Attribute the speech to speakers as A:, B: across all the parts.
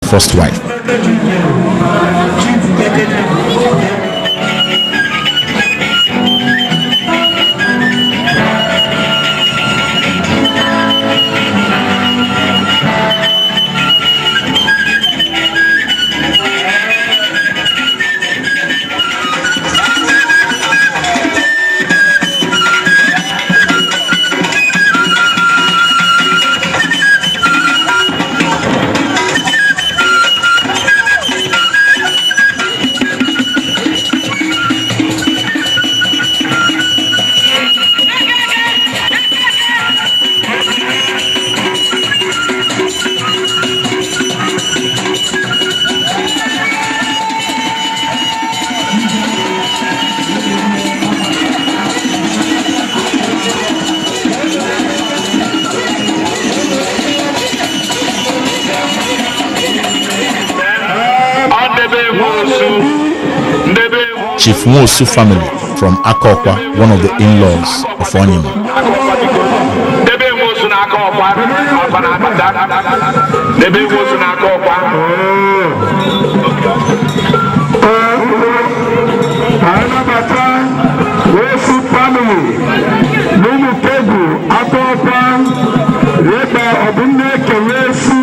A: First wife. Chief Nwosu family from Akokwa, one of the in-laws of Onyema.
B: Debe Nwosu n'aka ọkwa, ọkwa na-abata. Debe Nwosu n'aka ọkwa.
C: Anabata Nwosu family n'ụmụ tebụl aka ọkwa ebe ọbụna ekele esu.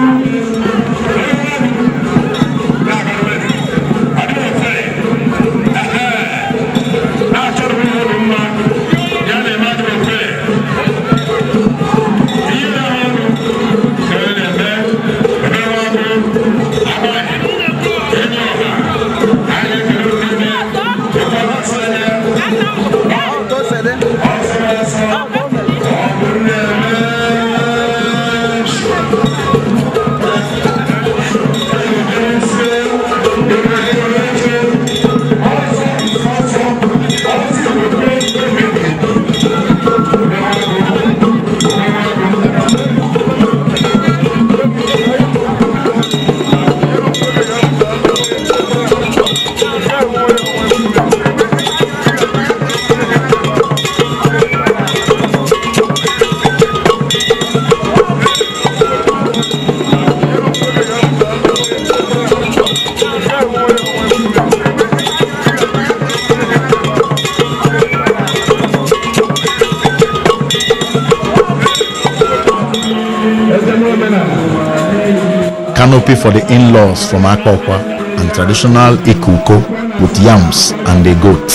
A: Canopy for the in-laws from Akokwa and traditional ikuko with yams and a goat.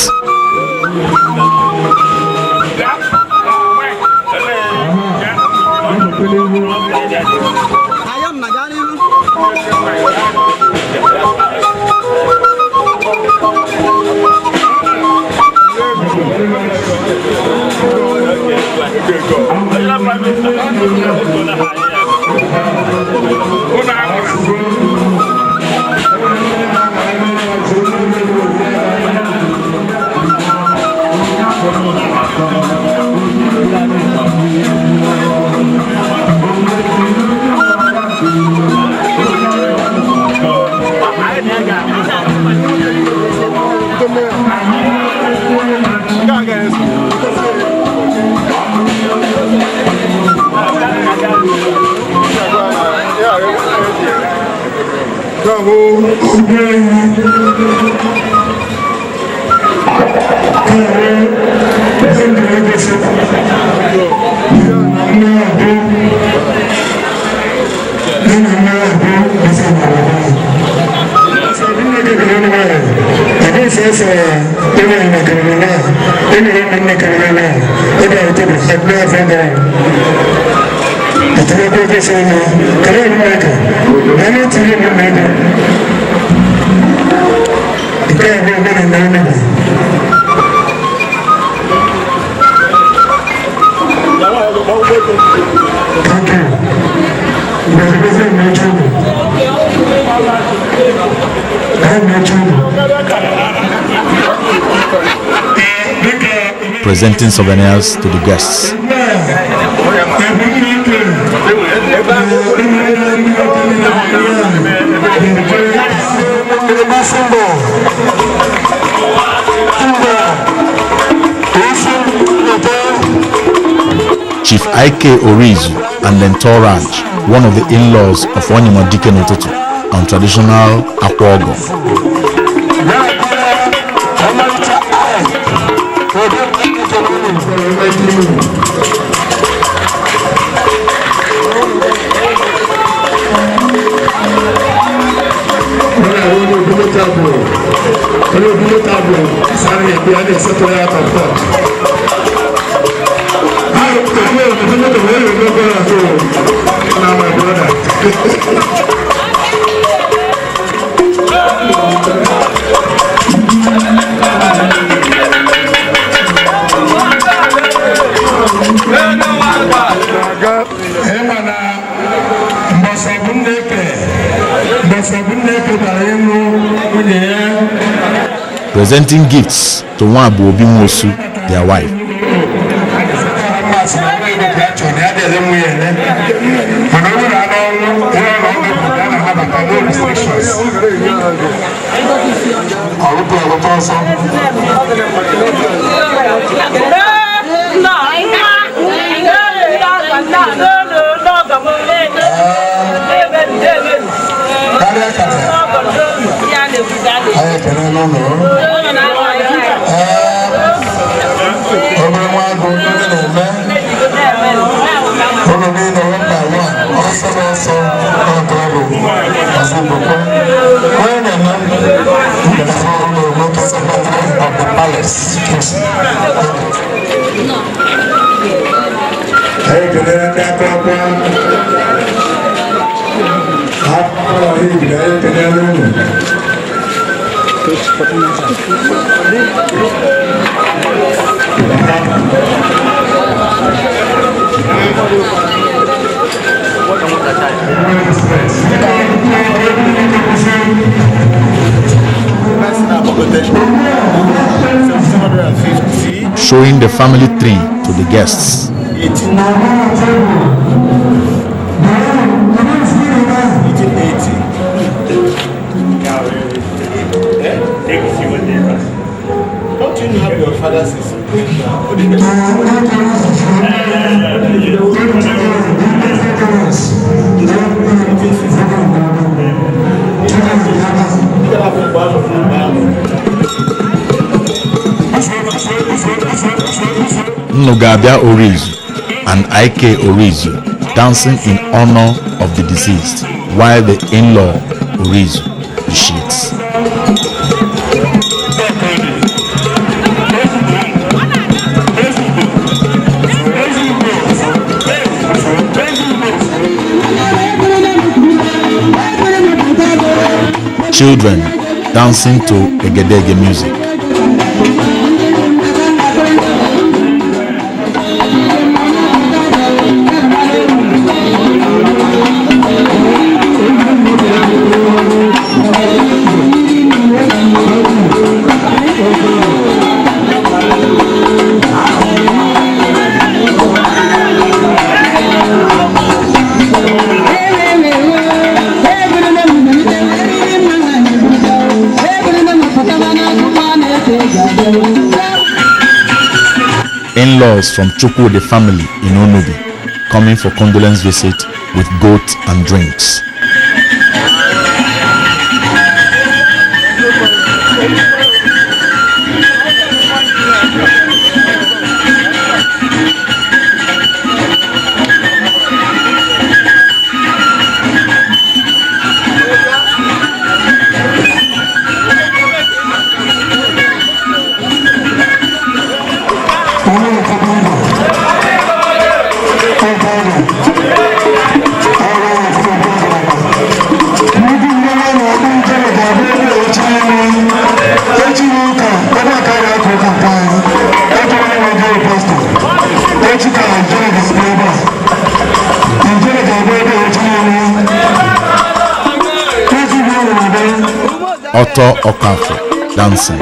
A: Presenting souvenirs to the guests. Chief I.K. Orizu and entourage, one of the in-laws of Onyema Dike N'Ututu, on traditional Akwogo. Presenting gifts to Nwabuobi Nwosu, their wife. Showing the family tree to the guests.
D: Don't you have your father's
A: Nnugabia Orizu and IK Orizu dancing in honor of the deceased, while the in-law Orizu officiates. Children dancing to Egedege music. In-laws from Chukwudi family in Onubi coming for condolence visit with goat and drinks. Otto Okafor dancing.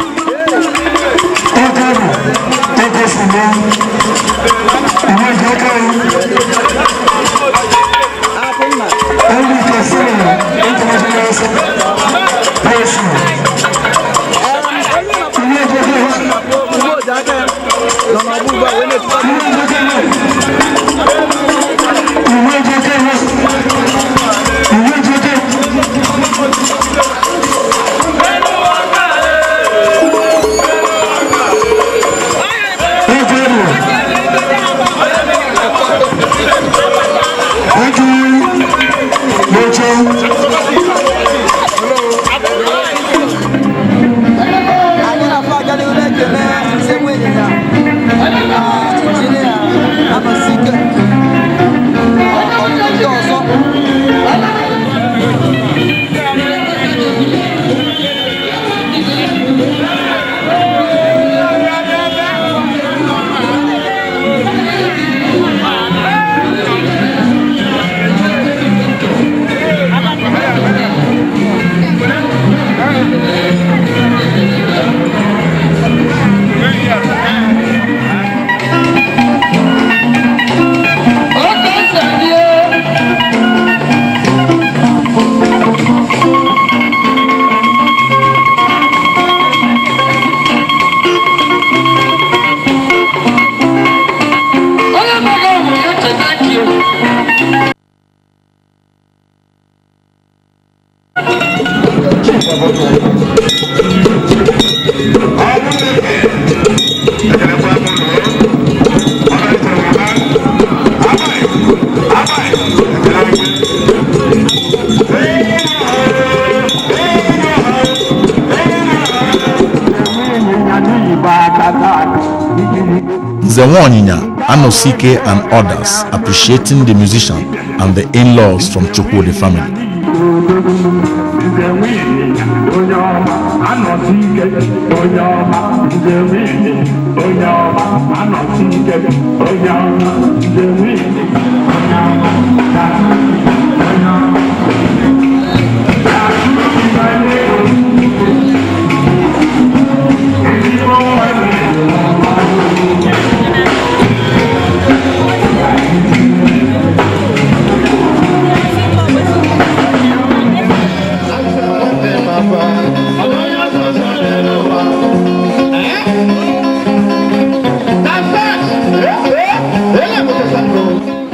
A: Nze Nwanyinya, Anosike and others appreciating the musician and the in-laws from Chukwudi family.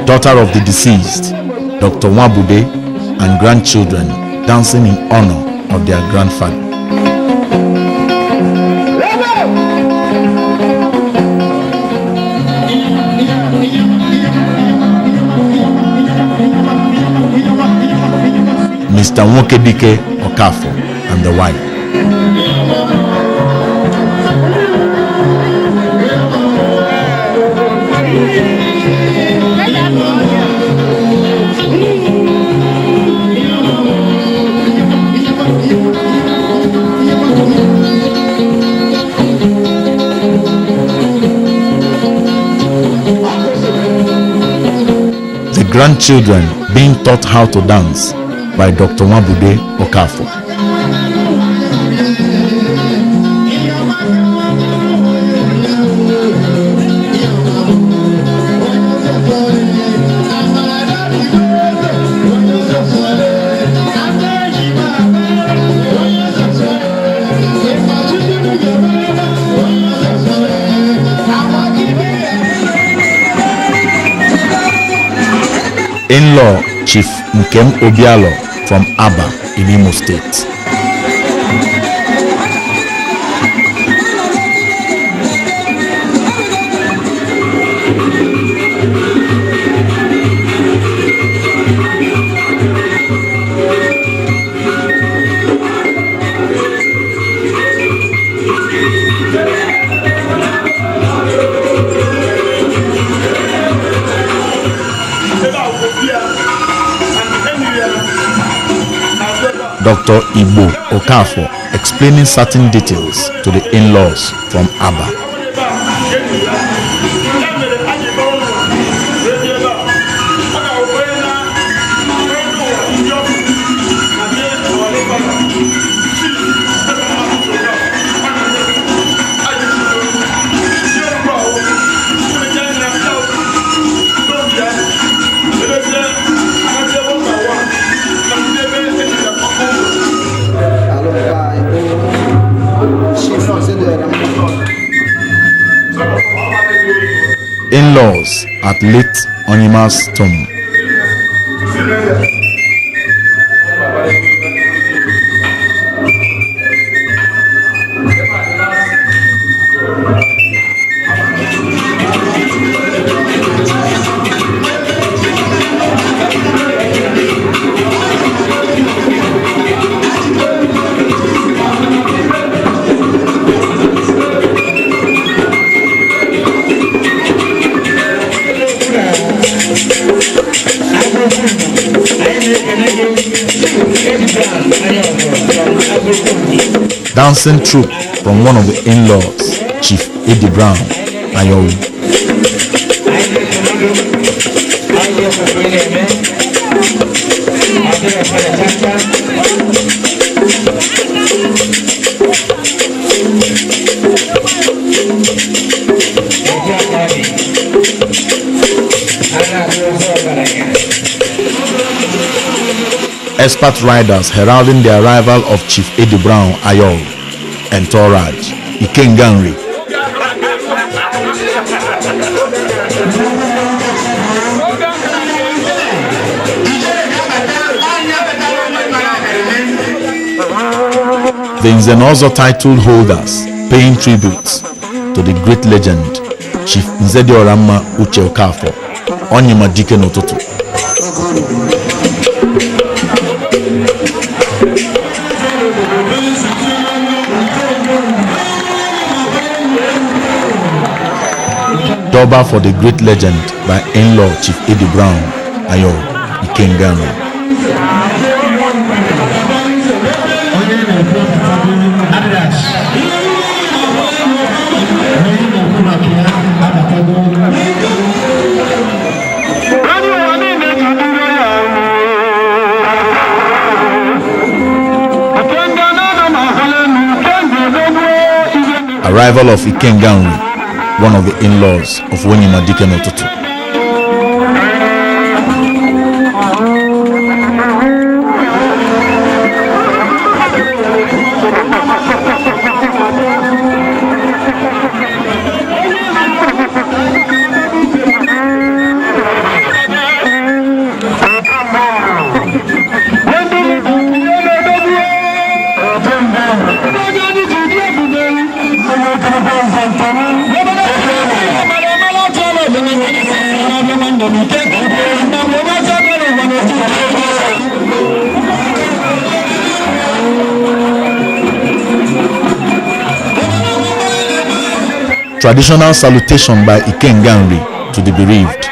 A: Daughter of the deceased, Dr. Nwabude, and grandchildren dancing in honor of their grandfather. Mr. Nwokedike Okafor and the wife. The grandchildren being taught how to dance by Dr. Nwabude Okafor. In-law Chief Nkem Obialo from Aba in Imo State. Dr. Igbo Okafor explaining certain details to the in-laws from Aba. In-laws at late Onyima's tomb. Dancing troupe from one of the in-laws, Chief Eddie Brown, Ayowu. Expert riders heralding the arrival of Chief Eddie Brown Ayowu and Toraj Ikenganri. The Nze na Ọzọ title holders paying tribute to the great legend, Chief Nzedioramma Uche Okafor, Onyema Dike n'ụtụtụ. Durbar for the great legend by in-law Chief Eddie Brown Ayo Ikenganri.
E: Onye na-ekwu abatago Adidas, onye na-ekwu maka ya abatago.
C: Onye ụwa niile ji biri ya. Ikenga na-ana m ahụla elu, Ikenga odogwu ihe.
A: Arrival of Ikenganri, one of the in-laws of Onyema Dike n'ụtụtụ. Traditional salutation by Ikenganri to the bereaved.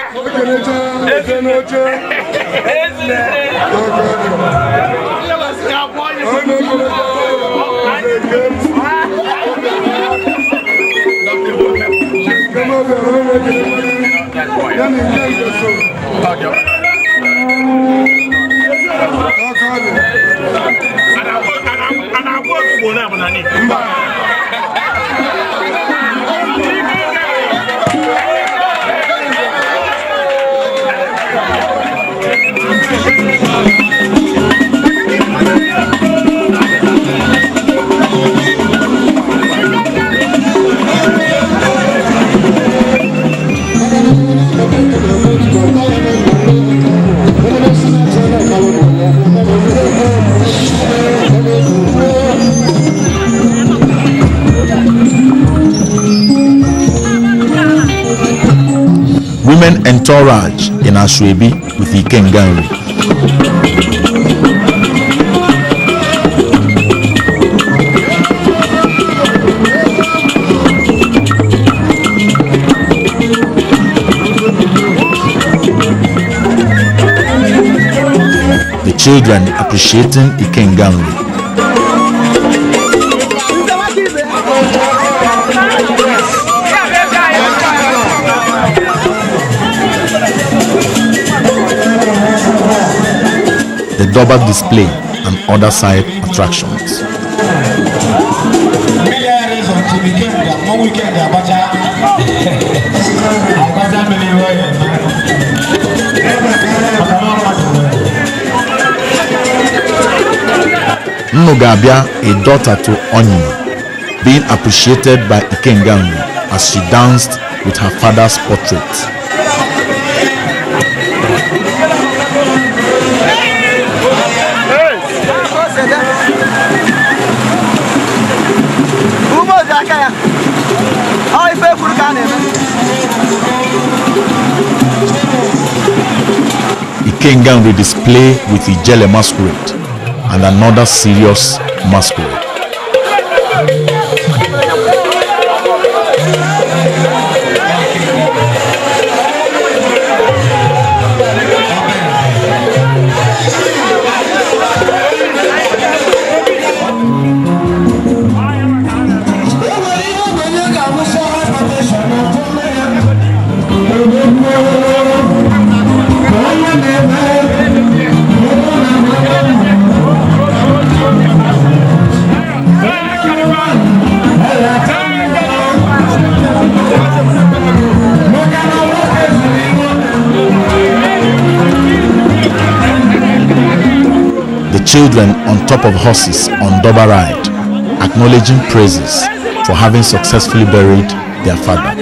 A: Women entourage in Asoebi with Ikenganri. The children appreciating Ikenganri. The Durbar display and other side attractions.
E: Mmiri ara ezo ntị Ikenga, mmọnwụ Ikenga agbacha agbacha mmiri iwe ya eme maka na ọ mmadụ nwere.
A: Nnugabia, a daughter to Onyema, being appreciated by Ikenganri as she danced with her father's portrait.
F: Ume ozi aka ya ọ ife kwuru ka a na-eme.
A: Ikenganri display with Ijele masquerade and another serious masquerade. The children on top of horses on Durbar ride, acknowledging praises for having successfully buried their father.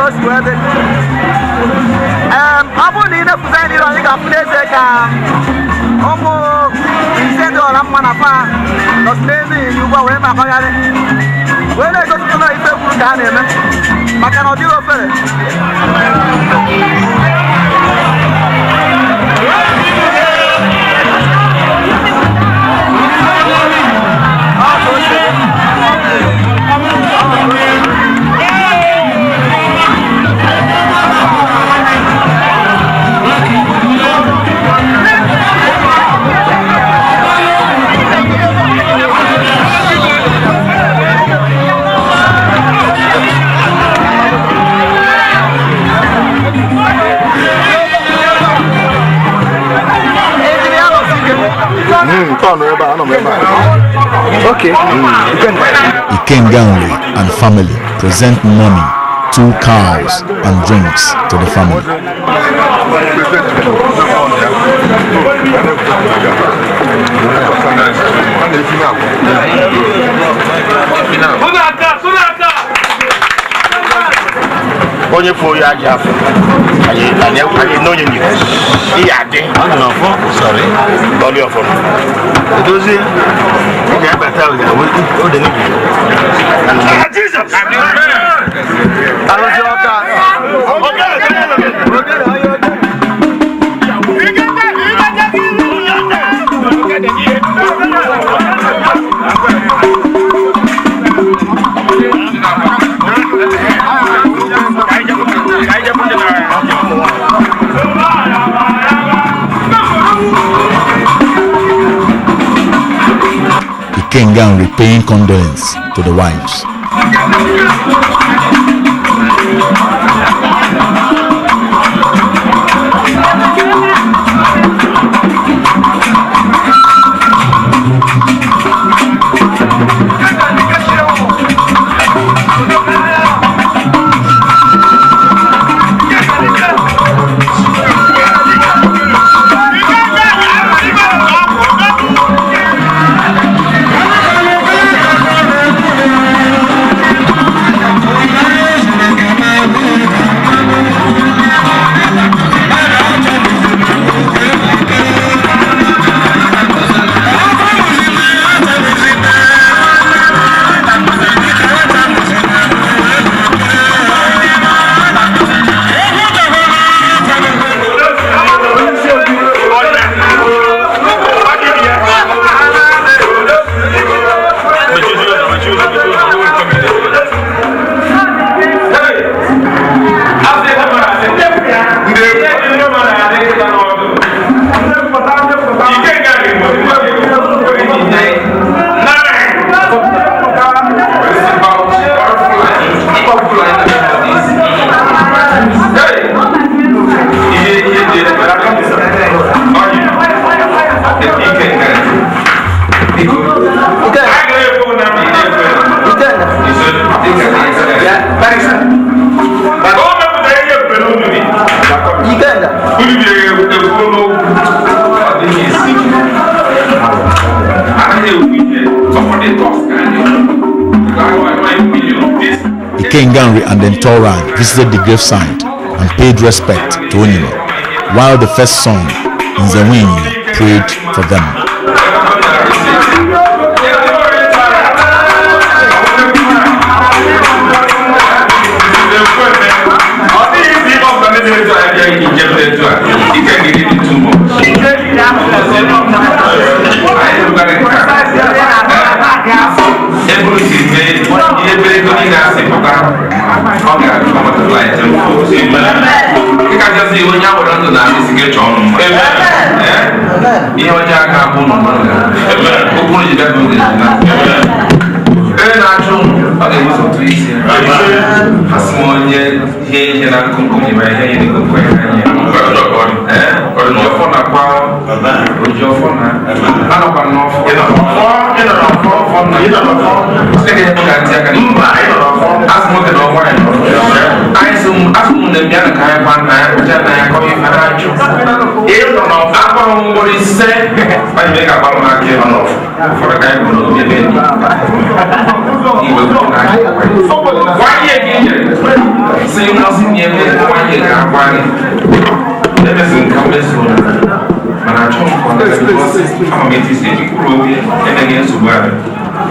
F: Ka o si wee dị, ọ bụrụ na ị na-efuzi anyị n'iru, anyị ga-afụ n'ezie ka ụmụ ise dị ọra mma na fa nọsị n'elu ịnyịnya ugbu a wee na-agbagharị, wee na-egosipụta na ife kwuru ka ha na-eme, maka na ọ dịghị ofere. Ọ ka o si dị. Injinia nọsi ike.
G: Nke ọ nọ ebe a, anọ m ebe a.
F: Okay.
A: Ikenga Nri and family present money, 2 cows and drinks to the family.
G: Onye fụ ya aja afọ anyị anyị anyị n'onye nyere ihe adị ọlị ọfọrọ edozie ị ga-ebata ode n'igwe.
F: Arụsị ọka. Ogene onye ogene.
A: Ikenga Nri paying condolence to the wives.
F: Ikenga.
A: Ikenga Nri and entourage visited the gravesite and paid respect to Onyema, while the first son, Nze Nwinyia, prayed for them.
B: Ihe ọjọọ aka abụ ụnụ okwu ji bịa bụ onye na-achụ ọ ga-ebuso otu isi asị m onye ihe ihe na nkụnkụ nyere ihe ihe nkụnkụ ya anya ojiọfọ na kwa ojiọfọ na anọkwa n'ọfọ sị gị ka ntị aka mba asị nwoke na ọnwa ya anyị sị asị m na mbịa na ka anyị gwa nna ya kpụcha nna ya kọọ ife na-achụ akwa m mgboro ise anyị mee ka agbalụ m aka ịnọ n'ọfọ ụfọdụ ka anyị bụ n'obi ebe igwe kwuru na anyị gwa ihe gị nyere Si nọọsụ nye eme nwaanyị ga-agwa gị emezi nka mmeso mana achọ m ka ọ dịrị bikọs ama m etu isi eji kwuru okwu emeghị nsogbu ahụ.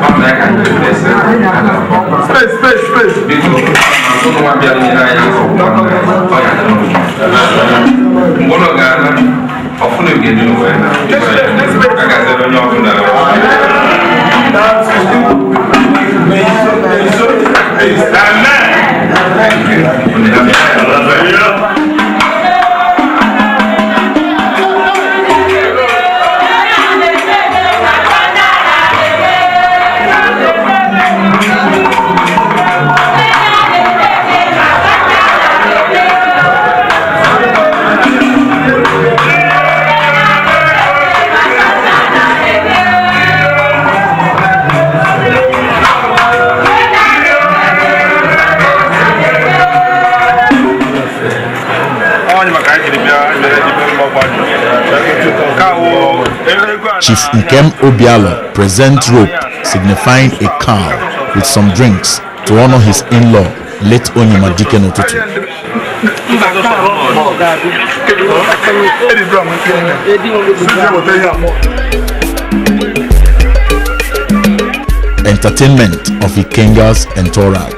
B: Ọ bụ na ka anyị na-ese a ga-akpọ. Biko, ụnụ nwa bịara nyere anyị aka ọgwụgwọ ọ ya dị n'ụlọ. Mgbe ụlọ ga-ana, ọfụna ga-eji n'ụwa ya na a ga-azere onye ọbụla.
A: Chief Nkem Obialo presents rope signifying a cow with some drinks to honor his in-law, late Onyema Dike N'Ututu. Entertainment of Ikenga's entourage.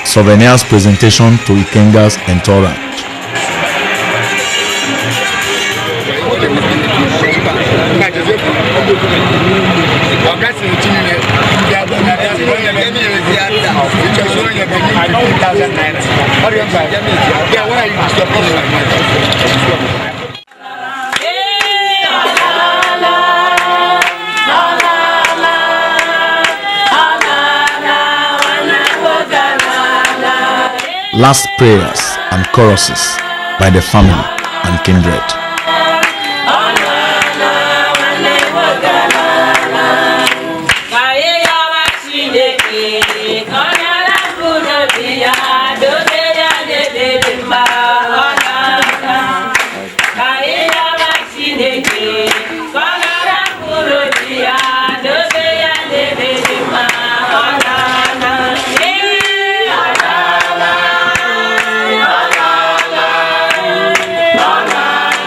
A: Souvenirs presentation to Ikenga's entourage. Last prayers and choruses by the family and kindred.
C: La la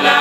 C: la.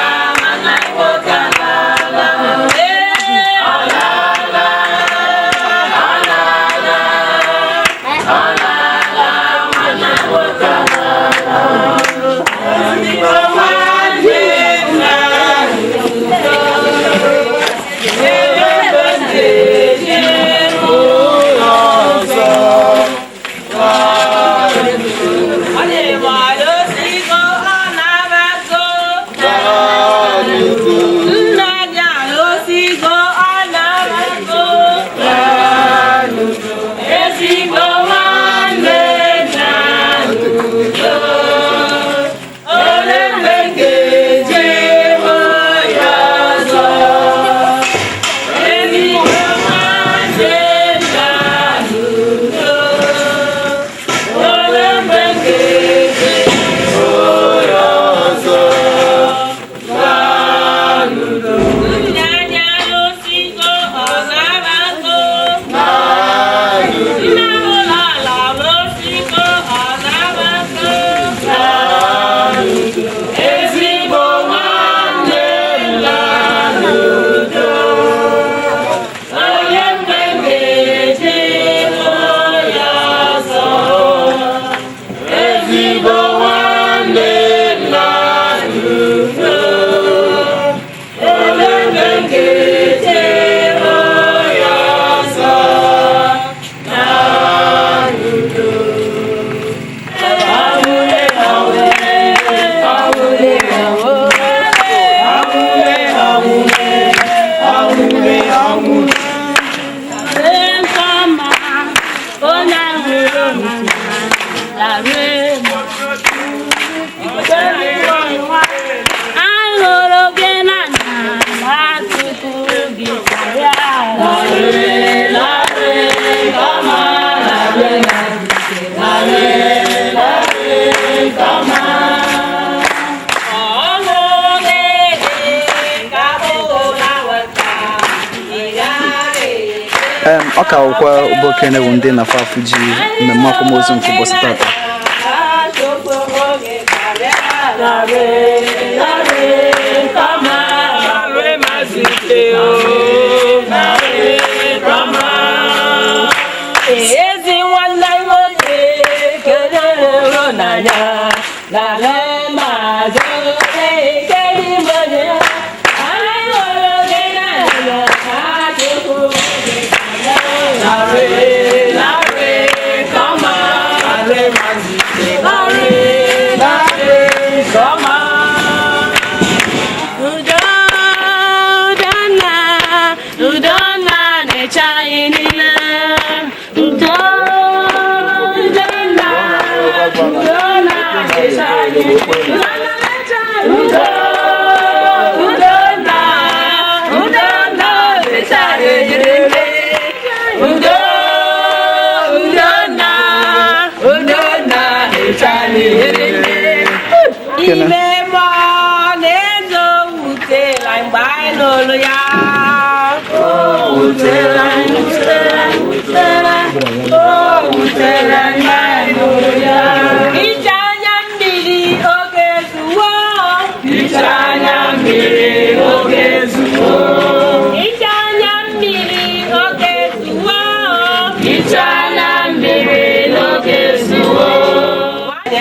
F: Ọ ka wụkwa Ugbokene bụ ndị na afụ ji mmemme akwamozu nke ụbọchị tata.
H: Ezi nwanne nwoke kelere n'anya na maazị Ime mmụọ na-ezo wutela mgbe anyị nụrụ ya. O wutela, wutela, wutela, o wutela mgbe anyị nụrụ ya. Ije anya mmiri oge zuwo. Ije anya mmiri oge zuwo. Ije anya mmiri oge zuwo. Ije anya mmiri oge zuwo.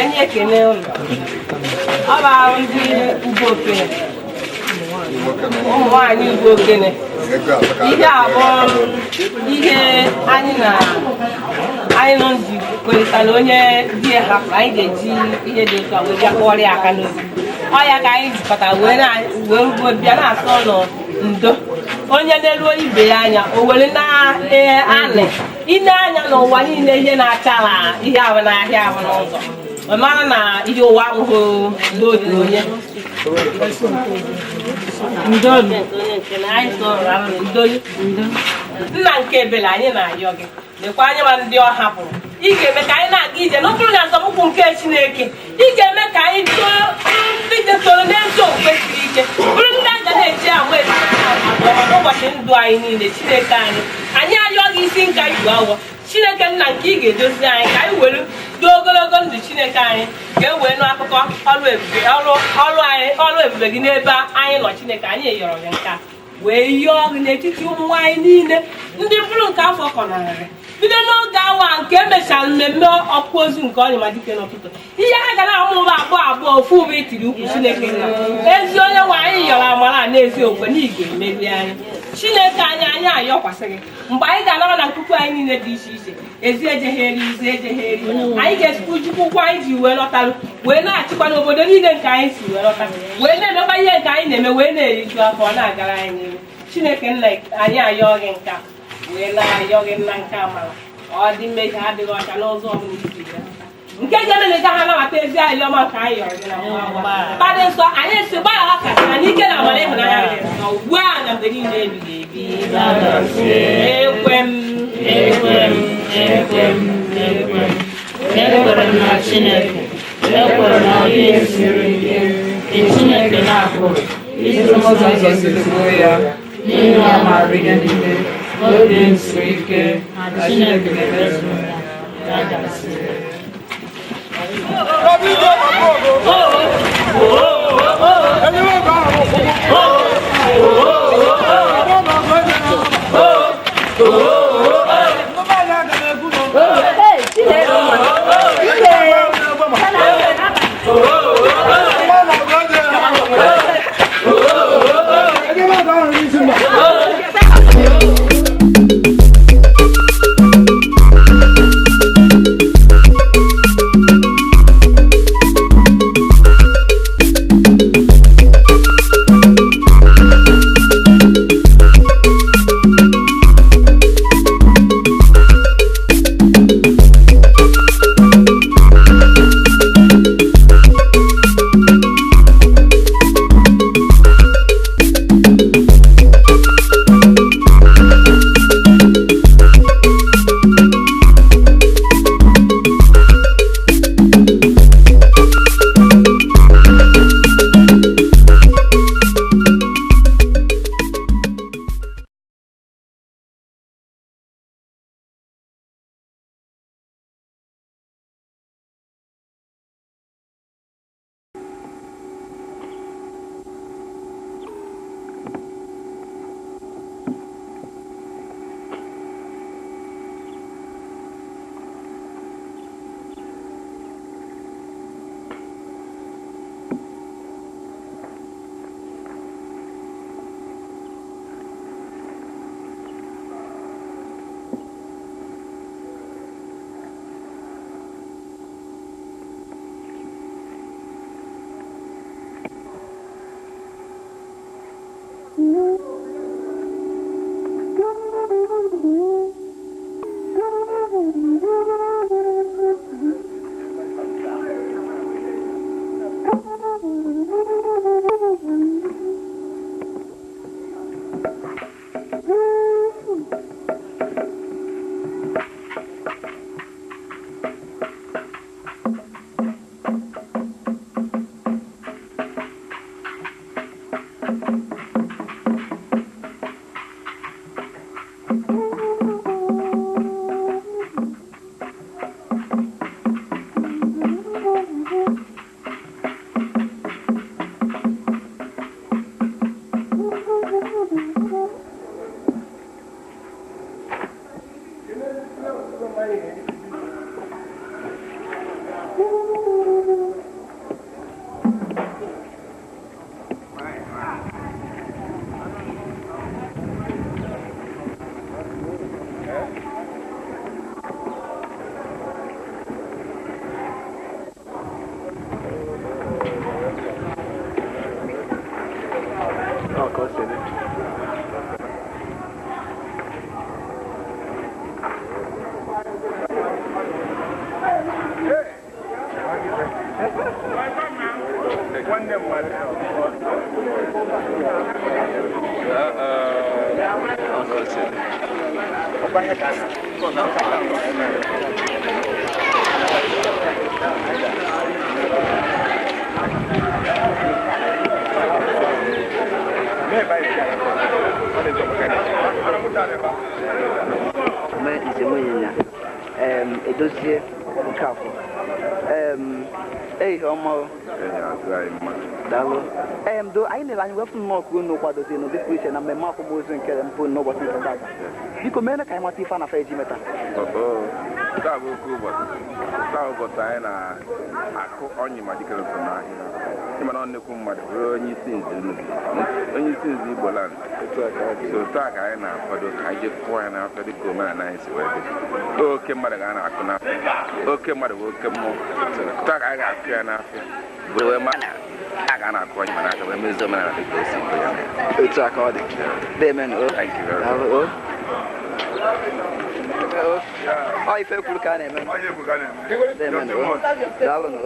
H: Anyị ekele ụlọ. Ọ bụ ahụ ndị Ugbokene, ụmụ nwaanyị Ugbokene. Ihe abụọ ihe anyị na anyị nọ ji kwerịta na onye di ya hapụrụ anyị ga-eji ihe dị otu a wee bịa kụọrọ ya aka n'obi. Ọ ya ka anyị jikọta wee bịa na-asọ ụlọ ndo. Onye na-eruo ibe ya anya o were na-anị ine anya n'ụwa niile ihe na-achala ihe ahụ n'ahịa ahụ n'ụzọ. Ọ mara na ihe ụwa ahụhụ n'otu onye. Nna nke ebele anyị na-ayọ gị lekwa anya ma ndị ọ hapụrụ. Ị ga-eme ka anyị na-aga ije n'ụkpụrụ na nzọụkwụ nke Chineke. Ị ga-eme ka anyị too ndị jetoro n'ezi okwukwe siri ike, bụrụ ndị a ga na-eji agwa agwa n'ụbọchị ndụ anyị niile. Chineke anyị, anyị arịọ gị isi nka igwe awọ. Chineke nna nke ị ga-edozi anyị ka anyị were dị ogologo ndụ. Chineke anyị ka e wee nụ akụkọ ọrụ ebube gị n'ebe anyị nọ. Chineke anyị yọrọ gị nka wee yọọ gị n'etiti ụmụ nwaanyị niile ndị mkpụrụ nke afọ kọnarịrị bido n'oge awa nke emechara mmemme ọkpụ ozu nke Ọnyịmadike n'ụtụtụ. Ihe ha ga na-amụ ụba abụọ abụọ ofu ụba itiri ukwu. Chineke nna ezi onye nwe anyị yọrọ amara na ezi okwe na ị ga-emeri anyị. Chineke anyị, anyị ayọkwasị gị mgbe anyị ga-anara na nkuku anyị niile dị iche iche. Ezi ejeghe eri, izu ejeghe eri. Anyị ga-esikwu jikwa ụkwụ anyị ji wee lọtalụ wee na-achịkwa n'obodo niile nke anyị si wee lọta, wee na-emekwa ihe nke anyị na-eme wee na-eriju afọ ọ na-agara anyị n'ihu. Chineke nna anyị ayọ gị nka wee na-ayọ gị nna nke amara. Ọ dị mmehie adịghị ọcha n'ụzọ ọbụla isi ya nke ga-eme na ị gaghị anabata ezi anyị ọma nke anyị yọrọ gị na mmadụ nsọ. Anyị si gbaghara ka na n'ike na amara ịhụnanya gị nọ ugbu a na mgbe niile ebighị ebi. Ekwe m,
I: ekwe m, ekwe m, ekwe m. Ekwere m na Chineke, ekwere na ọ dịghị siri ike nke Chineke na-apụghị
J: Iso ụzọ siri kwuo ya, n'ihi na ọ maara ihe niile, n'obi m siri ike
I: na Chineke ga-emezu ya. Ya gasịrị.
F: Anyị wepụ nnọọ ka unu kwadozi n'ụdị pụrụ iche na mmemme akwamozu nke mbụ n'ụbọchị nke taata. Biko mere ka anyị mata ife a na-afa eji meta.
B: Taa bụ oke ụbọchị. Taa ụbọchị anyị na-akụ ọnyị ma dịkere nso n'ahịa. Ịma na ọ nnekwu mmadụ bụrụ onye isi nze Enugu, onye isi nze Igbo land. So taa ka anyị na-akwado ka anyị jee kụọ ya n'afọ dịka omenala anyị si wee dị. Oke mmadụ ka a na-akụ n'afọ. Oke mmadụ bụ oke mmụọ. Taa ka anyị ga-akụ ya n'afọ. Wee ma a ga na-akụ ọnyị ma n'aka wee mezie omenala dịka o si kwe ya.
F: Otu a ka ọ dị. Amen.
B: Thank you very much.
F: Ọ ife kwuru ka a na-eme. Amen. Daalụ nụ.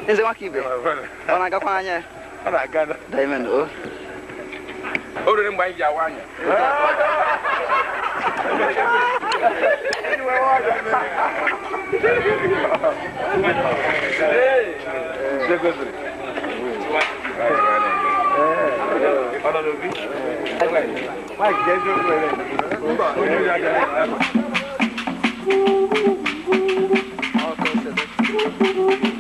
F: Nze nwaka ibe, ọ na-agakwa anya?
B: Ọ na-aga.
F: Diamond, o.
B: O rere mgbe anyị ji awa anya.
F: Thank you.